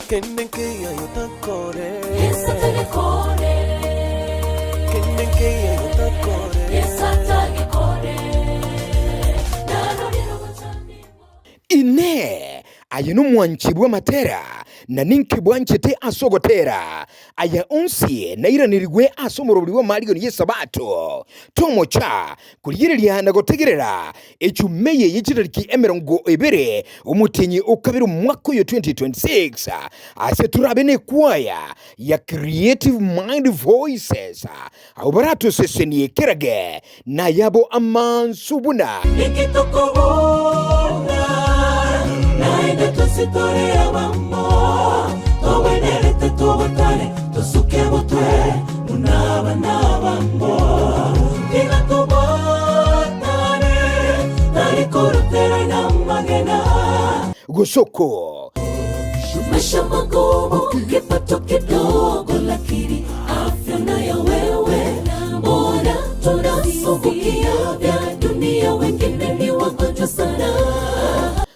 Kende nkeiyo otakore. Yeso atagekore. Kende nkeiyo otakore. Yeso atagekore. Narorire ogochandekwa. Inee! Aye nomwanchi bw'amatera, na ninki bwanchete ase ogotera? Aya onsi nairanirigwe ase omoroberi bw'amarigani y'Esabato. Tomocha korigereria na gotegerera echuma eye ye chitariki 20 omotienyi o kabere omwaka oyo 2026, ase torabe nekwaya ya Creative Mind Voices, abwo baratosesenie kerage nayabo amansu buna. Niki tokobuna, naende twensi tore abamo, togwenerete tobotane, tosuke botwe buna abana abamo. Tiga tobwatane, tari korutera namagena. Gosoko. Maisha magumu, kipato kidogo, lakini afya nayo wewe. Mbona tunasumbukia vya dunia, wengine ni wagonjwa sana.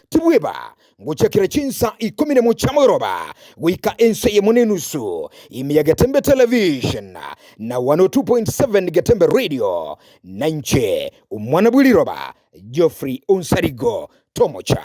Tibweba ngochakera chinsa ikomi nemo chiamogoroba goika ensa eyemo na enusu ime ya Getembe Television na 102.7 Getembe Radio, na inche omwana bw'eriroba Geoffrey Onsarigo Tomocha.